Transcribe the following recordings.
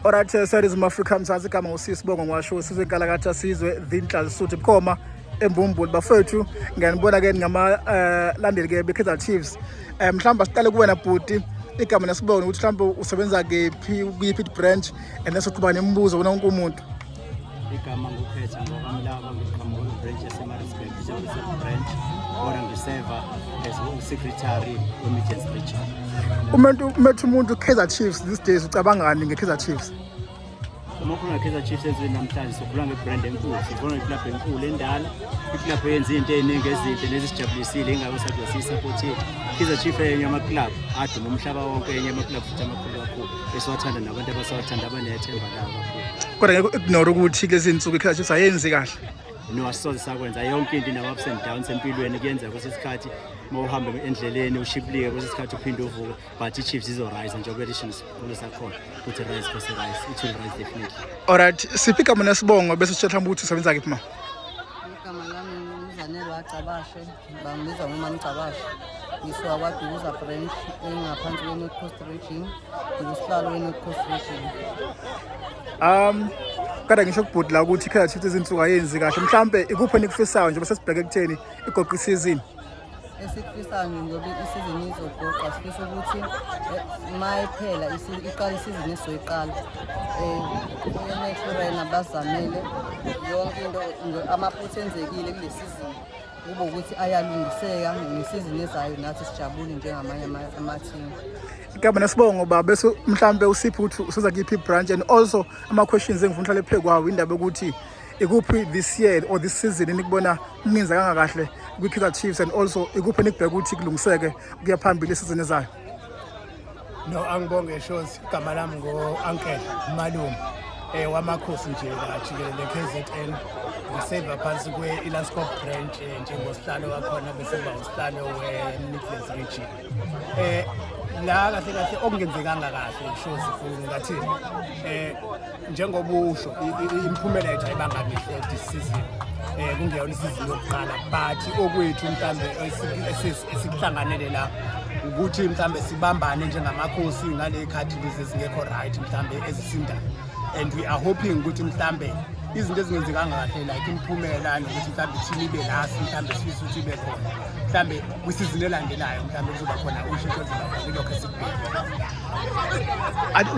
Alright, series Africa Mzansi, igama ngusisi Bongo ngwasho sizwe inkalakatha, sizwe Zinhla bukhoma embumbulu. Bafethu, ngiyanibona ke ngama landeli ke beKaizer Chiefs. Mhlawumbe siqale kuwena bhuti, igama nesibongo, ukuthi mhlawumbe usebenza kephi, kuyiphi branch, and then soqhuba nemibuzo kuna wonke umuntu. Igama ngukhetha ngokwamlaba, ngiqhamuka kwi-branch yaseMaritzburg, Joseph branch, kodwa ngiseva as u-secretary we-Midlands Region. Umuntu umethu umuntu Kaizer Chiefs these days, ucabangani ngeKaizer Chiefs? Uma ukhuluma nge-Kaizer Chiefs ezweni namhlanje, sokhuluma nge-brand enkulu, sikhuluma nge-club enkulu endala, i-club eyenza izinto ey'ningi ezinhle nezisijabulisile, ingakho sathi siyi-supportile. Kaizer Chiefs enye ama-club aduma umhlaba wonke, enye ama-club futhi amakhulu kakhulu esiwathanda nabantu abasawathanda abanethemba lawo kakhulu. Kodwa ngeke ignore ukuthi kulezi insuku iKaizer Chiefs ayenzi kahle. No, asisoze sakwenza. Yonke into inama-ups and downs empilweni. Kuyenzeka kwesinye isikhathi uma uhamba endleleni ushiplike, kwesinye isikhathi uphinde uvuke, but i-Chiefs izo-rise njengoba elisho nesikhulu sakhona ukuthi rise because rise, it will rise definitely. Alright, siphi igama nesibongo, bese sitshela mhlawumbe ukuthi usebenza kephi ma? Igama lami uZanele waCabashe, bangibiza ngoMamCabashe. Ngisuka kwaDukuza branch engaphansi kwe-North Coast Region, ngusihlalo we-North Coast Region. Kada ngisho kubhuti la ukuthi iKaizer Chiefs izinsuku ayenzi kahle. Mhlambe ikuphi enikufisayo njengoba sesibheke ekutheni igoqa isizini? Esikufisayo njengoba isizini izogoqa, sifisa ukuthi uma iphela iqala isizini esizoyiqala, e-Naturena bazamele yonke into amaphutha enzekile kule sizini kube ukuthi ayalungiseka ngesizini ezayo, nathi sijabule njengamanye amathimu. Igama nesibongo ba, bese mhlambe usiphi ukuthi usuza kuyiphi branch, and also ama questions engifuna uhlale phe kwawo, indaba yokuthi ikuphi this year or this season enikubona kungenzekanga kahle kwi-Kaizer Chiefs, and also ikuphi enikubheka ukuthi kulungiseke kuya phambili isizini ezayo. No, angibonge shows. Igama lami ngo-Uncle Malume wamakhosi nje la jikelele KZN. Ngiseva phansi kwe-Elandskop branch njengosihlalo wakhona, bese kuba usihlalo we-Midlands Region. La kahle kahle okungenzekanga kahle shows, ngathi njengoba usho, imiphumela yethu ayibanga mihle this season, kungeyona isizini yokuqala, but okwethu mhlambe esikuhlanganele la ukuthi mhlambe sibambane njengamakhosi ngale khathi lezi ezingekho right, mhlambe ezisindayo, and we are hoping ukuthi mhlambe izinto ezingenzekanga kahle like imiphumela nokuthi mhlambe i-team ibe last, mhlambe sifisa ukuthi ibe khona mhlambe kwisizini elandelayo, mhlambe kuzoba khona ushintsho oluzoba khona, ilokho esikubhekile.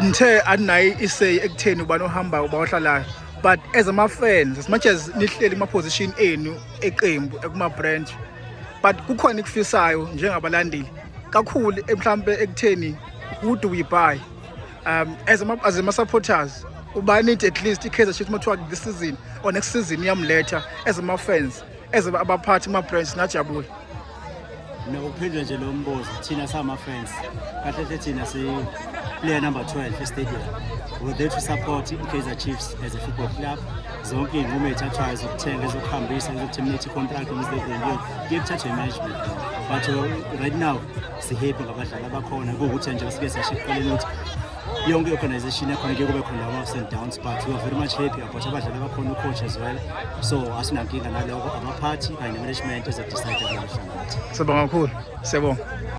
Ngithe andinayo i-say ekutheni ubani ohambayo, uba ohlalayo, but as ama-fans, as much as nihleli kuma-position enu eqembu ekuma-branch, but kukhona ikufisayo njengabalandeli kakhulu mhlambe ekutheni who do we buy as ama-supporters, ubani nithi at least i-Kaizer Chiefs mathiwa this season or next season iyamletha, as ama-fans, as abaphathi kuma-branch, singajabula? No, ukuphendula nje lo mbuzo, thina sama-fans kahle hle thina si-player number 12 e-stadium. We're there to support i-Kaizer Chiefs as a football club. Zonke iy'nqumo ey'thathwayo zokuthenga, ezokuhambisa, ezoku-terminate i-contract, renew, kuye kuthathwe i-management, but right now si-happy ngabadlali abakhona. Kuwukuthi nje sike sasho ekuqaleni ukuthi yonke i-organization yakhona kuye kube khona ama-ups and downs, but we are very much happy about abadlali abakhona, u-coach as well, so asinankinga naloko. Abaphathi kanye ne-management ezo-decide kulolu hlangothi. Sibonga kakhulu, siyabonga.